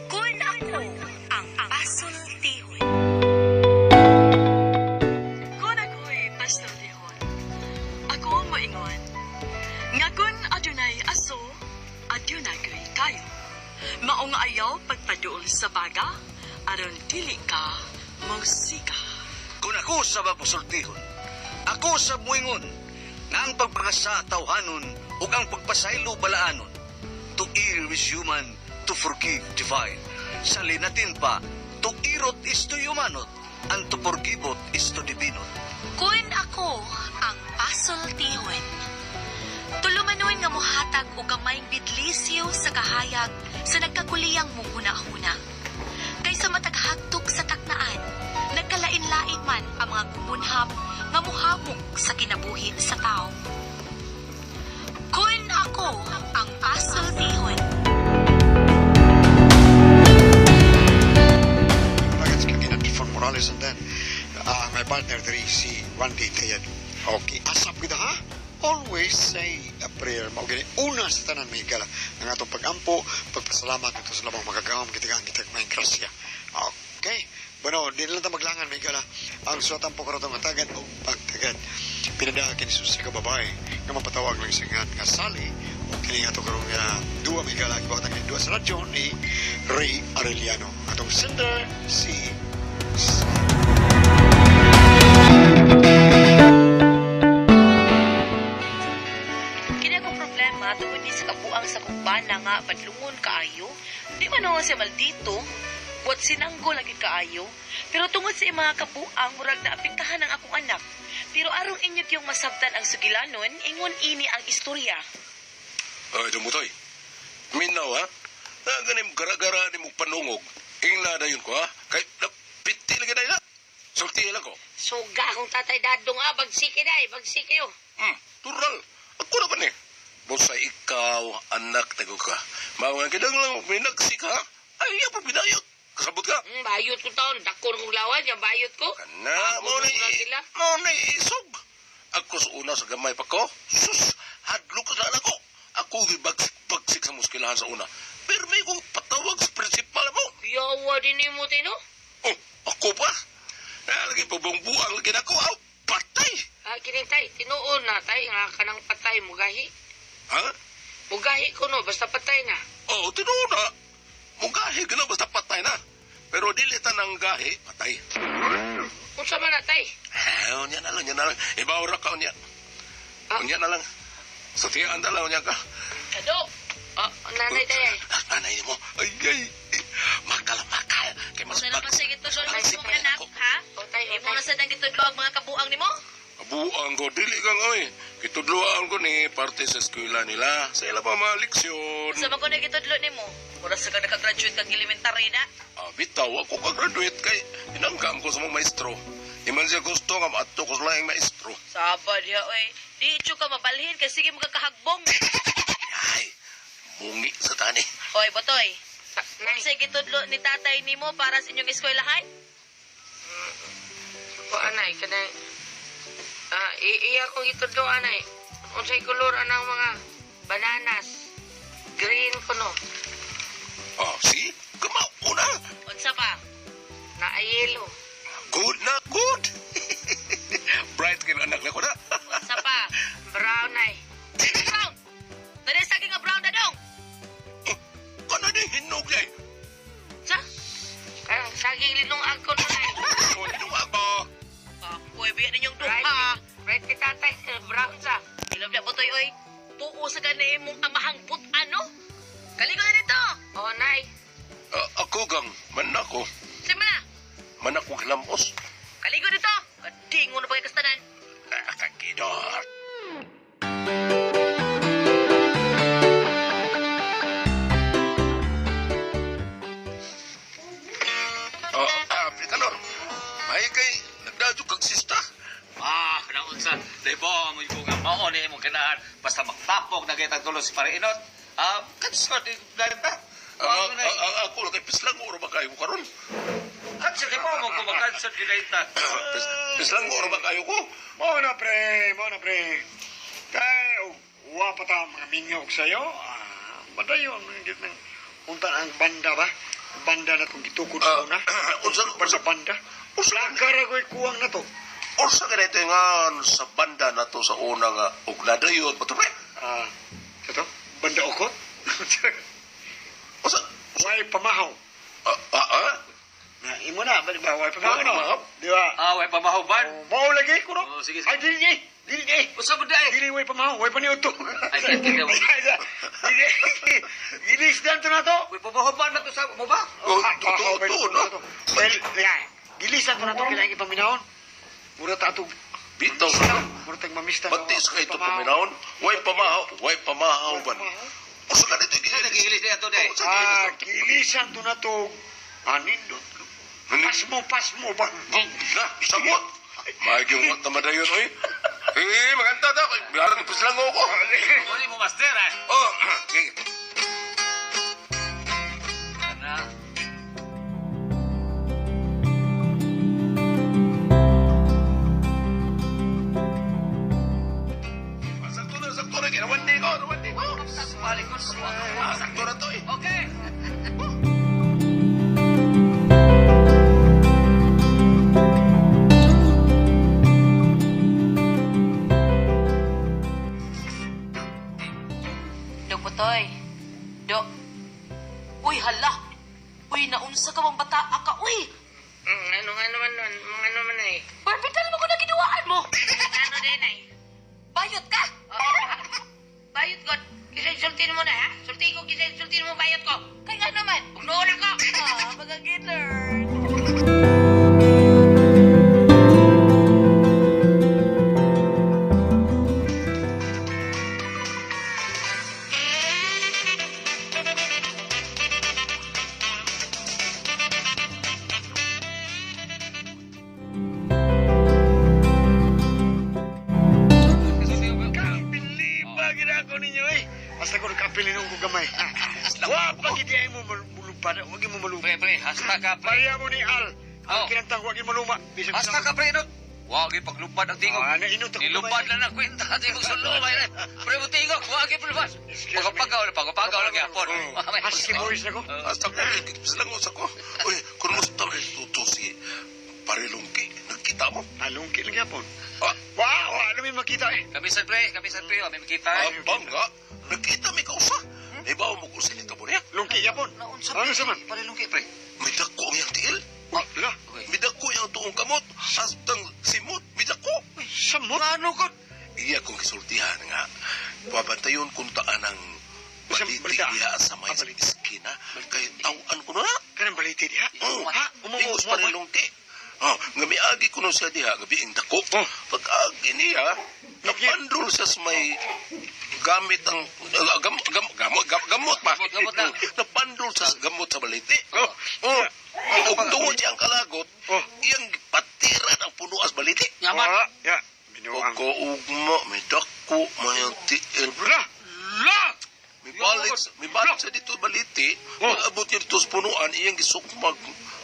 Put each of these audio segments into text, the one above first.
Kun ako ang pasultihon. Kun ako'y pasultihon, ako moingon, nga kun adunay aso, adunay ko'y kayo. Maong ayaw pagpaduol sa baga, aron dili ka mausika. Kung ako sa mapasultihon, ako sa muingon, nga ang pagpakasa tawhanon ug ang pagpasaylo balaanon. To err is human, to forgive divine. Sa linatin pa, to irot is to humanot, and to forgiveot is to divinot. Kun ako ang pasultihon. Tulumanon nga muhatag og gamayng bidlisyo sa kahayag sa nagkakuliyang mong huna-huna. Kaysa mataghagtok sa taknaan, nagkalain-lain man ang mga kumunhap nga muhamok sa kinabuhi sa tao. Kun ako ang pasultihon. Nuggets kay Clifford Morales and then my partner diri si Randy Tayad. Okay, asap kita ha? Always say a prayer. Mao gani una sa tanan may gala ang atong pag-ampo, pagpasalamat ngadto sa labang makagagahom gitagaan kita may grasya. Okay. Bueno, di na lang ta maglangan may gala. Ang suwatan po karon tagan og pagtagad. Pinadaha kini sa kababae nga mapatawag lang sa nga nga Sally o kini ato karon nga duwa may gala gibuhatan kini duwa sa radyo ni Ray Arellano. Atong sender si Kini akong problema tungod ni sa kabuang sa kumbana nga padlungon kaayo. Di man ako siya maldito. Buat sinanggo lagi kaayo. Pero tungod sa mga kabuang murag naapektahan ang akong anak. Pero arong inyo yung masabtan ang sugilanon, ingon ini ang istorya. Ay, dumutoy. Minaw, ha? Na ganim gara-gara ni mo panungog. Ingna na yun ko, ha? Kay, na, piti lagi na ila. Sulti lang ko. Suga akong tatay dadong ah, bagsiki na eh, bagsiki oh. Tural. Ako na ba ni? Busa ikaw, anak tago ka. Mawang kidang lang, may nagsik, ha? Ay, iya pa pinayot. Kasabot ka. Bayot ko taon, dakon kong lawan, yan bayot ko. Kana, Ako mo na na sila. mo na isog. Ako sa una sa gamay pa ko. Sus, hadlok ka na ako. Ako gibagsik-bagsik sa muskilahan sa una. Pero may kong patawag sa prinsipal mo. Yawa din ni mo tino. Oh, ako pa? Nalagi pa buong buang lagi na ako. Aw, patay! Ah, kini tay, tinuon na tay, nga kanang patay, mugahi. Ha? Mugahi ko no, basta patay na. Oo, oh, tinuon na. Mugahi ka na, basta patay na. Pero dili ta ng gahi, patay. Unsa man na tay? Ah, unya na lang, unya na lang. Ibawra ka, unya. Ah. Unya na lang. Sa tiyaan na lang, unya ka. Kadok! Ah, nanay tay ay. Ah, nanay mo. Ay, ay. Makal, makal. Kay mas Sa naman bagsik. sa gitudlo ng Bagsik imong pa anak, ako. ha? Oh, tay, oh, Imo tay. na sa nang gitudlo ang mga kabuang nimo? Abuang ko, dili kang oy. Kitudloan ko ni parte sa eskwela nila. Sa ila pa mga leksyon. Sa man ko na gitudlo nimo? Mura sa ka nakagraduate kag elementary na. Ah, bitaw ako ka-graduate kay inangkam ko sa mga maestro. Di man siya gusto nga maadto ko sa laing maestro. Saba diha oy. Di ityo ka mabalhin kay sige makakahagbong. Ay, mungi sa tani. Hoy, Botoy. Nay, Unsay gitudlo ni tatay nimo para sa inyong eskwelahan? ko anay, kanang... Ah, iya kong itudlo anay. Unsay kolor anang mga bananas. Green ko no, Ah, see? Kamao na. Unsa pa? na yellow. Good na, good. Bright kayo anak na ko na. Unsa pa? Brown ay. Brown. Dali sa nga brown dadong. Kano ni hinog niya eh. Sa? Kanang saging linong ako no nay. Oh, hinog ako. Ako'y biya ninyong Right. duha. Right kay tatay, brown sa. Ilom na Botoy oy. Tuo sa gani imong amahang but-ano. Kaligo na dito. Oh, nay. Ah, ako gang, manak ko. Sima na. Manak ko kilamos. Kaligo dito. Kadingo na pa kay kastanan. Ah, kagidor. Oh, ah, Picanor. May kay nagdadyo kag sista. Ah, naunsa. Di ba mo ko nga mao ni imong ganahan basta magtapok na kitang tulo si Parinot. Ah, kansa di ta. Ang ang ako kay pislang oro ba kayo karon? Kansa di ba mo ko makansa di ta. Pislang oro ba kayo ko? Mo na pre, mo na pre. Kay wa pa ta mga minyo og sayo. Ah, badayon man gid nang Unta ang banda ba? Banda na itong gitukod sa una. Unsa Banda banda. Unsa Plakara ko'y kuwang na to. Unsa ganito nga sa banda na to sa una nga og nadayon pa to pre? Ah, ito? Banda okot? Unsa? Way pamahaw. Ah, ah, ah? Na, imo na, ba, ba, way pamahaw Way no? pamahaw? Di ba? Ah, way pamahuban. Oh, mao lagi ko no? Oh, sige, sige. Ay, dili eh. Dili eh. Usa ba day? Dili way pamahaw, way paniudto. Ay, sige, sige. Dili. Dili to na to. Way pamahuban na to sa mo ba? Oh, Ah, totoo ah, way to, pamahaw no? Well, yeah. Gilisan to na to, kailangan ipaminahon. Mura ta atog. Bitaw sa Mura tag mamista. Pati sa kay ito paminahon, way pamahaw ban. Unsa ganito Ay, nagigilis na to day. Unsa Ah, ganito? gilisan to na to. Anindot. Pasmo, pasmo ba? Na, samot. Maigi mo naman dayon oy. Eh, maganda ta. Bilaran ko silang ako. Muli mo master ah. Oh, okay. Ana. Sakto na, kinawandi ko, nawandi ko. Balik ko. Ah, sakto na to eh. Okay. Dok Putoy. Dok. Uy, hala. Uy, naunsa ka bang bata ka? Uy, Ano nga naman nun? Mga ano man ay. Barbie, mo ko na giduwaan mo. Ano din ay? Bayot ka. Bayot ko. Kisa insultin mo na ha? Sulti ko, kisa insultin mo bayot ko. Kay nga naman. Ugnoon ako. Ah, magagitler. Kapiliba ginako ninyo eh. Basta ko nakapili nung ko gamay. Wa pa gid ay mo mulupad, wag mo maluma. Pre, pre, hasta ka pre. Maria mo ni Al. Ang Oh. kinantang wag mo maluma. Bisag Hasta ka pre, no? Wa gyud paglupad ang tingog. Ah, nainot ako Nilupad gamay. lang ang kwenta tingog sa loob ay. Pre mo tingog, wa gyud paglupad. Excuse me. Pagpagaw, pagpagaw lang gyapon. Husky voice na ko. Hasta ko, silang sa ko. Uy, kumusta rin ito si Parilungki? Nagkita mo? Alungki lang gyapon. Ah, Wow, wala may makita eh. Kami sa pre, kami sa pre, kami makita. abang nga. Nagkita may kausa. Ibaw mo kung sinita mo niya. Lungki yapon. Naunsa Ano sa man? Parilungki pre. May dako ang iyang tiil. Wala. May dako iyang tuong kamot. Hastang simot, may dako. Samot. Ano ko? Iya kong kisultihan nga. Babantayon kung taan ang Sa baliti balita. diha sa may Ah, baliti. iskina. Kay tawan ko na. Kanang baliti diha. Oh, Ha? Umumo, Ingos umumo. Parilungki. Oh, nga miagi ko nun siya diha, nga biing dako. Oh. Pag-agi niya, napandol siya sa may gamit ang gam, gam, gamot, gam, gamot ba? Gamot, gamot na. Napandol siya sa gamot sa baliti. Oh. Oh. Ug tungod siyang kalagot, Oh. iyang patiran ang punuas baliti. Nyaman. Wala. Ya. Binuang. Pagkaugma, may dako, may ang tiil. Wala. La! May balik sa dito baliti, Oh. pag-abot niya dito sa punuan, iyang gisukmag.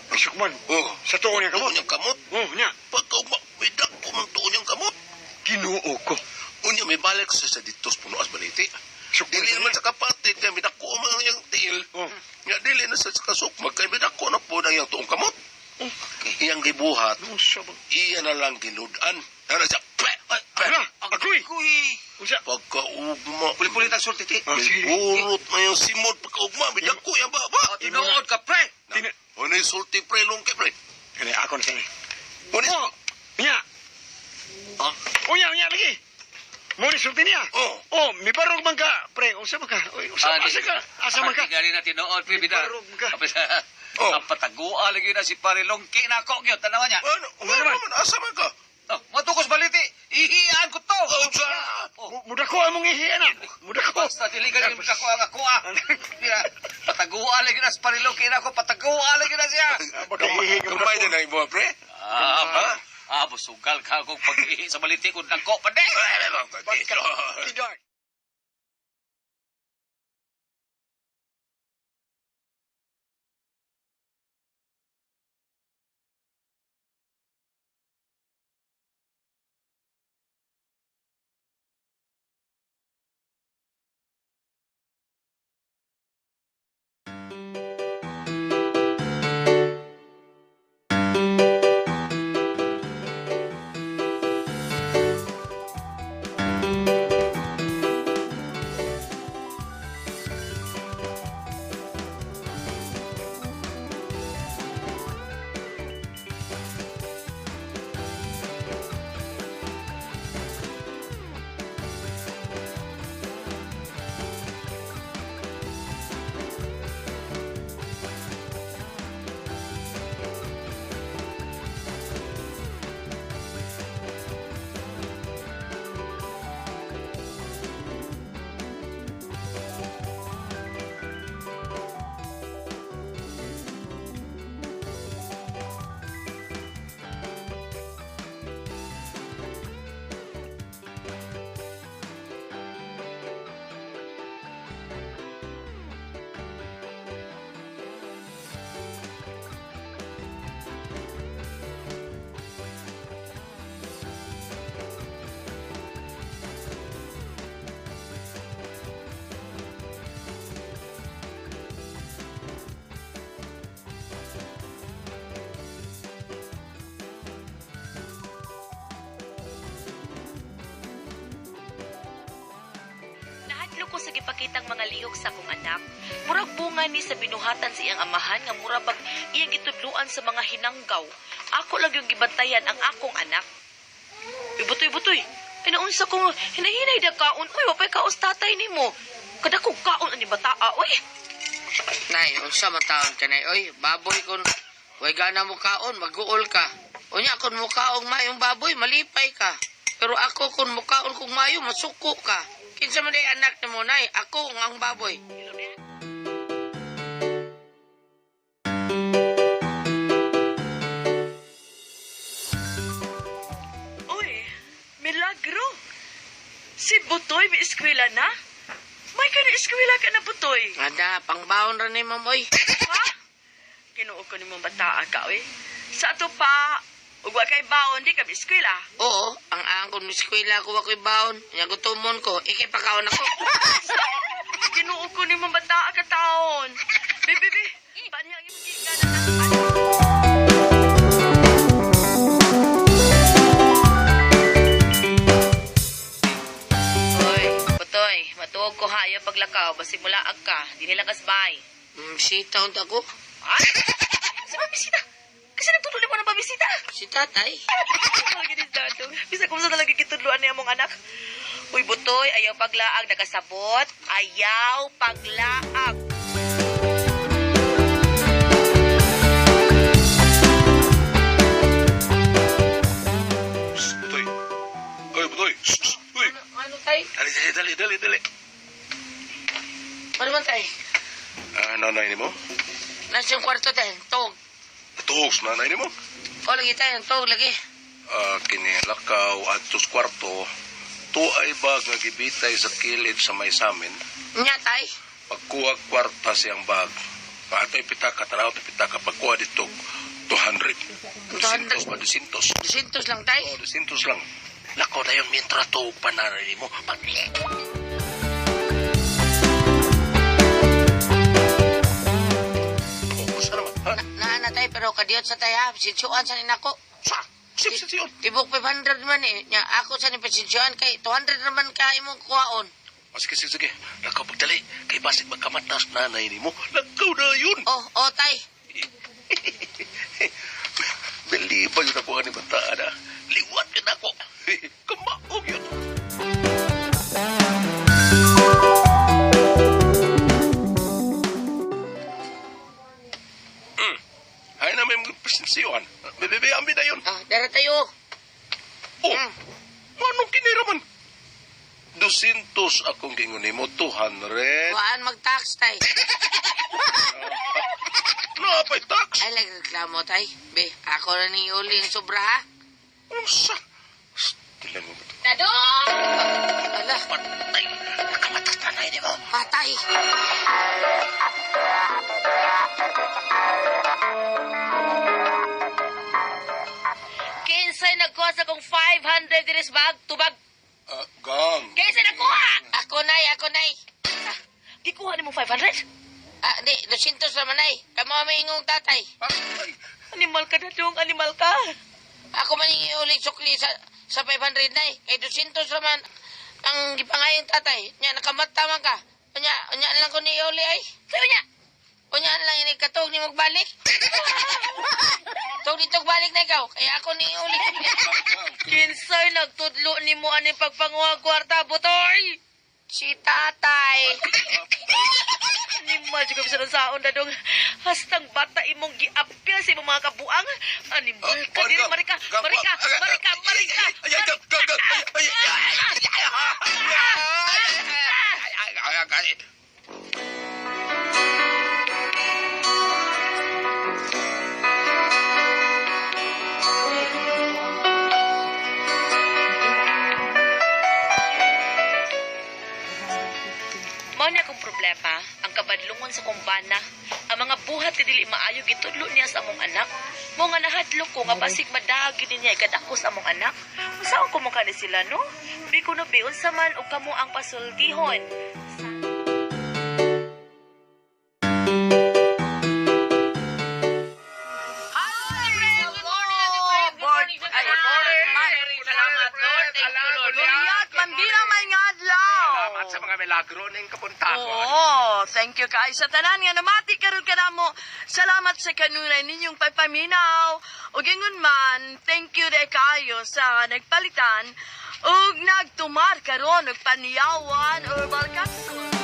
Isukman. Oh. Sa tuon niya Tuon kamot. niyang kamot. Oh, nya. Pagkaugma, may dako man tuon niyang kamot. Ginoo ko. Unya, may balik siya sa dito sa punuas baliti. Sukman Dili sa naman niya. sa kapatid, kaya may dako man ang iyang tiil. Oh. Nga, dili na sa kasukmag, kaya may dako na po ng iyang tuong kamot. Iyang gibuhat, Unsa ba? iya na lang giludan. Ano siya, pe, pe, pe. Ala, agoy. Kuy. Unsa? Pagkaugma, Puli-puli tag sulti ti. Ah, may sige. burot na yung simot pagkaugma, may dako yung baba. Oh, Tinuod ka pre. Tina- Ano yung sulti pre, lungki pre. Kani ako na sana. Ano Oh. Nya. Oh. Unya, unya lagi. Mo ni sulti niya. Oh. Oh, mi barog man ka, pre. Unsa man ka? Uy, unsa Ah, asa ka? Asa man ka? Gali na tinuod pre bida. Barog ka. Oh. Ang patagua lagi na si Parilungki na ako gyud tanawan niya. Ano? Ano Ano naman? naman? Asa man ka? Oh, matukos baliti. Ihian ko to. Oh, sa... Oh. Mudako among ihian na. Mudako. Basta dili ka rin ako ang ako ah. Mira, patagua lagi na si Parilungki na ako, patagua lagi na siya. Baka ihi ka Kamay din ang imo, pre. Ah, ba? Ah, busugal ka akong pag-ihi sa baliti kung nagko pa din. Tidak. gipakitang mga lihok sa akong anak. Murag bunga ni sa binuhatan sa iyang amahan nga mura bag iyang gitudluan sa mga hinanggaw. Ako lang yung gibantayan ang akong anak. Uy, butoy, butoy. Ay, naunsa kong hinahinay da kaon. Uy, wapay kaos tatay nimo. Kada kong kaon ani bataa, uy. Nay, unsa man taon ka nay? Oy, baboy kun way gana mo kaon, maguol ka. Unya kun mo kaong mayong baboy, malipay ka. Pero ako kun mo kaon kung mayo, masuko ka. Kinsa man day anak nimo nay? Ako ang baboy. Uy, milagro. Si Butoy may eskwela na? May ka na eskwela ka na, Butoy. Ada, pangbaon ra ni ma'am oy. Ha? Kinuo ko ni mong bataa ka, uy. Sa ato pa, ug wa kay baon, di ka mi eskwela. Oo, ang angkon mi eskwela ko ako'y baon. Nya gutomon ko, ikay pakaon ako. Kinuo ko ni mong bataa ka taon. Bi, bi, bi. Paano ang imong giganan na? Uy, butoy, matuog ko ha, ayaw paglakaw. Basig mulaag ka, di nila kasbay. Sita unta ko. Ha? Sa pabisita? Kasi nagtutuloy mo ng pabisita. Si tatay. Bisa kung sa talaga gitudluan niya mong anak. Uy, butoy, ayaw paglaag, nakasabot. Ayaw paglaag. Shh, Butoy. Oy, Butoy. Shh, shh, uy. Ano tay? Dali, dali, dali, dali, dali. Ano man tay? Ah, nanay nimo? Nasa yung kwarto tay, tog. Tuog sa nanay nimo? O lagi tay, tog lagi. Ah, kini lakaw at tus kwarto. Tuay bag nga gibitay sa kilid sa may samin. Nya tay. Pagkuha kwarta siyang bag. Ato'y pitaka, tanaw to'y pitaka. Pagkuha dito, 200. 200 ba? 200. 200 lang tay. Oh, 200 lang. Lakaw na yun, mientra tuog pa nanay mo. Pag... Oh, kumusta naman, ha? Naa na tay, pero kadiyot sa tay ha. Sinsuan sa ninako. Sa? Sip, sip, sip. Tibok 500 man eh. Nya ako sa ni pasensyoan kay 200 naman ka imong kuhaon. Oh, sige, sige, sige. Lakaw pagdali. Kay basig magkamatas nanay ni mo. Lakaw na yun. Oh, oh tay. Beliba yun ako ni bataan ah. Liwat yun ako. Kamaog yun. Ay na may mga presensyoan. Bebe, ambi na yun. Ah, dara tayo. Oh, Mm. anong kiniraman? 200 akong gingon nimo, 200. Kuhaan mag-tax tay. Napay tax. Ay nagreklamo tay. Be, ako na ni uli ang sobra ha. Unsa? Tilan mo ba ito? Dadong! Ala, Patay! Nakamatas na na mo. patay. Kinsay nagkuha sa kong 500 diris bag, tubag. Ah, gang. Kinsay nagkuha? Ako nay, ako nay. Gikuha nimo 500? Ah, di, 200 naman nay. Kamo may ingong tatay. Patay! Animal ka na dong, animal ka. Ako man yung iuli sukli sa 500 nay. Kay 200 naman ang gipangayong tatay. Nya nakamata man ka. Unya, unya lang ko ni iuli ay. Sayo niya. Unya lang ini katog ni magbalik. Tog dito balik na ikaw. Kaya ako ni iuli. Kinsay nagtudlo nimo ani pagpanguha kwarta, butoy. Si tatay. Animal jud ka bisan saon dadong. Hastang bata imong giapil sa imong mga kabuang. Animal ka diri marika, marika, marika, marika. Ay, ay, gang, gang, gang. Ay, ay, ay, ay, ay, ay, ay, ay, ay. Mao ni akong problema, ang kabadlungon sa kumbana. Ang mga buhat nga dili maayo gitudlo niya sa among anak. Mao nga nahadlok ko nga basig madaag gyud niya ikadako sa among anak. Unsaon ko mukha ni sila no? Bi kuno bi unsa man og kamo ang pasultihon. Salamat, Lord. Thank you, Lord. Lord. Mandira may nga adlaw. Salamat sa mga Milagro ning kapuntakon. Oo, thank you kay sa tanan nga namati karon kanamo. Salamat sa kanunay ninyong pagpaminaw. Ug ingon man, thank you de kayo sa nagpalitan ug nagtumar karon og paniyawan herbal capsule.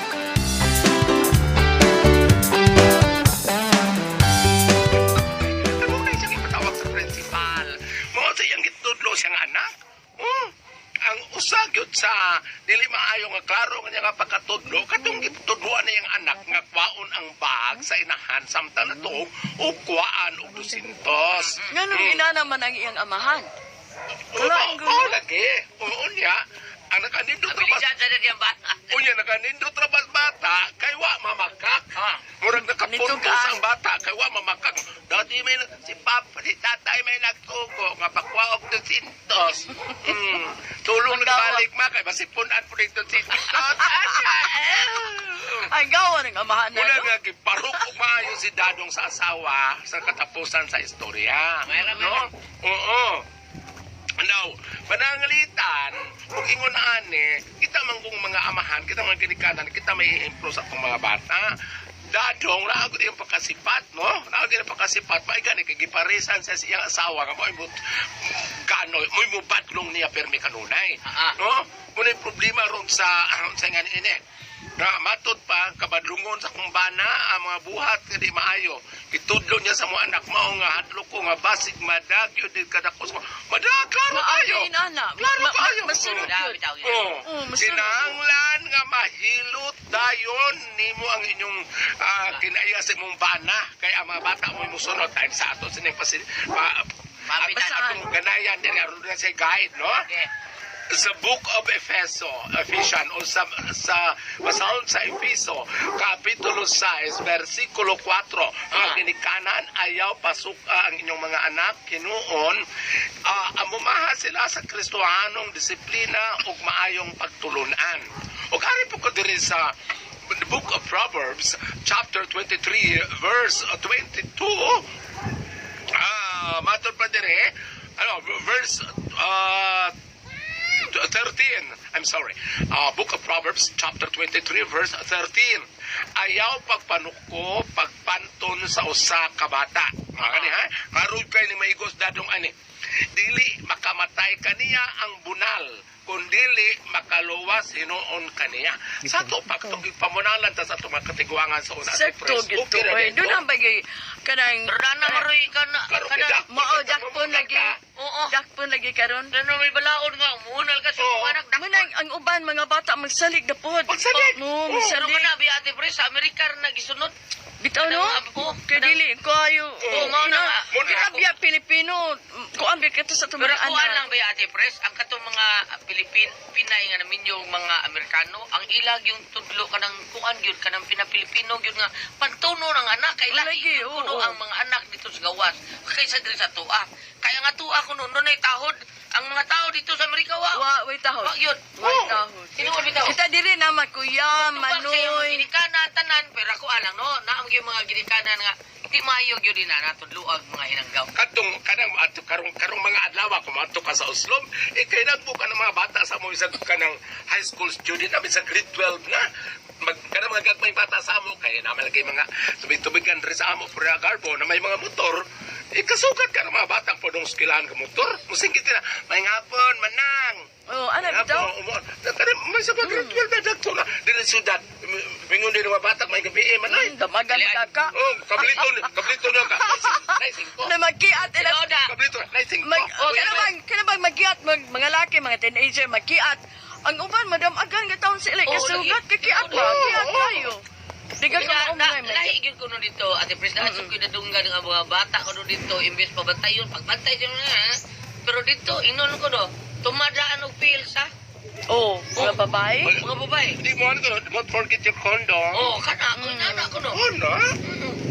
Kanunay siyang ipatawag sa principal. Mao sa iyang gitudlo siyang anak. Ang usa gyud sa dili maayo nga klaro nga niya nga pagkatudlo katong gitudloan niyang anak nga kwaon ang bag sa inahan samtang natuog o kuwaan og 200. Nganong ina naman ang iyang amahan? Oo, Wala ang gulo. oo, lagi. Oo niya. Ang nakanindot ra ba Abilidad sa diyang bata. Unya nakanindot ra ba bata kay wa mamakak. Ah. Murag nakapuntos Nitugaan. ang bata kay wa mamakak. Dati may si papa si tatay may nagtugo nga pakwa og 200. Tulong nagbalik ma kay masipunan po ning 200. Asa, eh. Ay gawa ng amahan na Muna no? nga giparok og maayo si Dadong sa asawa sa katapusan sa istorya. Mayra, No? Oo. Now, panangalitan, kung ingon ani, kita man kung mga amahan, kita mga ginikanan, kita may i-improve sa atong mga bata. Dadong, naa gud iyang pagkasipat, no? Naa gud iyang pagkasipat. May gani kay giparisan sa iyang asawa nga mo'y ganoy, mo'y mubadlong niya permi kanunay. Ah, ah. No? Muna yung problema ron sa nga ini. Na matod pa kabadlungon sa kumbana ang mga buhat nga di maayo. Itudlo niya sa mga anak mao nga hadlok ko nga basig madag yun din kadakos mo. Madag klaro kayo. Maayo inana. Klaro kayo. Masunod Grabe yun. tao yun. Oh, Oh, masunod. kinahanglan nga mahilot dayon nimo ang inyong kinaiya sa imong bana kay ang mga bata mo musunod time sa ato sining pasil pa, Papitan. sa atong ganayan diri aron na siya guide, no? Okay. Sa Book of Efeso, Ephesians, o sa basahon sa Efeso, Kapitulo 6, versikulo 4. Mga ginikanan, ayaw pasuk ang inyong mga anak, hinuon, amumaha sila sa Kristohanong disiplina ug maayong pagtulunan. Ug ari po ko diri sa the Book of Proverbs, chapter 23, verse 22. Matod pa dire, ano, verse 13. I'm sorry. Book of Proverbs, chapter 23, verse 13. Ayaw pagpanuko, pagpanton sa usa ka bata. Mga kani, ha? Karud kay ni maigos dadong ani. Dili makamatay kaniya ang bunal, kun dili makaluwas hinuon kaniya. Sa ato pagtong pamunalan ta sa ato mga katiguangan sa una. Sakto Pres. gito. Okay ra Eh, dito. doon ang bagay kanang Pero na maroy ka na. Karon Kana, kay mao dakpon lagi. Oo. Dakpon lagi karon. Ano may balaod nga, umuunal ka sa Oo. mga anak. Manang ang uban mga bata magsalig na pod. Magsalig? Mo, Oo. Pero magsalig. kana biya ate pre sa Amerika ra nagisunod. Bitaw no? Oo. Kay dili ko ayo. Oo, mao na nga. Kita biya Pilipino, kuan bi kita sa Pero tumang kuan lang anak. ba ate pres, ang katong mga Pilipin, Pinay nga namin yung mga Amerikano, ang ilag yung tudlo kanang kuan gyud kanang pinapilipino gyud nga pantuno ng anak kay lahi Lagi, gyud kuno oo. ang mga anak dito sa gawas kaysa diri sa tuwa. Kaya nga tuwa kuno nunay tahod ang mga tao dito sa Amerika wa. Wa, way tahod. Wa gyud. Way tahod. Tinuod bitaw. Kita diri na makuya, Tubag sa iyong manoy. ginikanan tanan pero ako alang no naam gyud mga ginikanan nga di maayo gyud na natudloag mga hinanggaw. Katong kanang ato karong karong mga adlaw kung maadto ka sa Oslo, eh kay nagbo ka ng mga bata sa mo bisag kanang high school student na bisag grade 12 na. Mag kanang mga gagmay bata sa amo kay naman lagi mga tubig-tubigan diri sa amo pura garbo na may mga motor. Eh kasukat ka ng mga batang podong skilahan ka motor. Musingkit na, may ngapon, manang. Oh, ana bitaw. May sa mga grade 12 na dagto na. Diri sa syudad, mingon din mga bata may gabi eh, manay. Damagan ka. Oh, kablito, kablito na ka. Naising ko. Na magkiat ila. Tinuod ah. Kablito, naising ko. Mag, kana bang kana bang magiat mag, mga laki mga teenager magiat. Ang uban madam agan nga taon sila Oo, kasugat lagi. kakiat ba Oo, kiat kayo. Di ka Na, maumay na, lahi gyud kuno dito ate Pres, mm -mm. Nadunggan nga mga bata kuno dito imbes pabantayon pagbantay sila na. Ha? Pero dito inon ko do tumadaan og pills ha. Oh, mga babae. Mga babae. Hindi mo ano, don't forget your condom. Oh, kana mm. Nana kuno. Ano?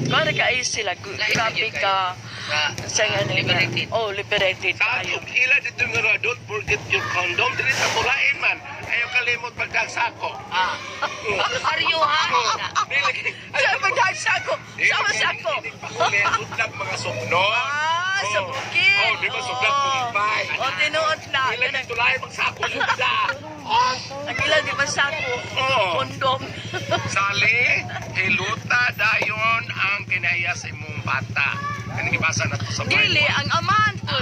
Para kay sila Lahi grabe gyud ka Sa, sa nga nila. liberated. Oh, liberated Sa kayo. atong ila dito nga nga, don't forget your condom. Dili sa kulain man. Ayaw kalimot pagdagsako. Ah. Rosaryo ha. Dili. Sa pagdagsako, sama sa ako. Sudlag mga suknon. Ah, sa Oh. bukid. Oh, di ba sudlag Oo. bukid Oh, tinuod na. Ila dito lain magsako sudla. Oh, Ang Sila di ba sako? Oo. Kondom. Sali, hiluta dayon ang kinaiya sa imong bata. Kani gibasa na to sa Bible. Dili, ang amahan po.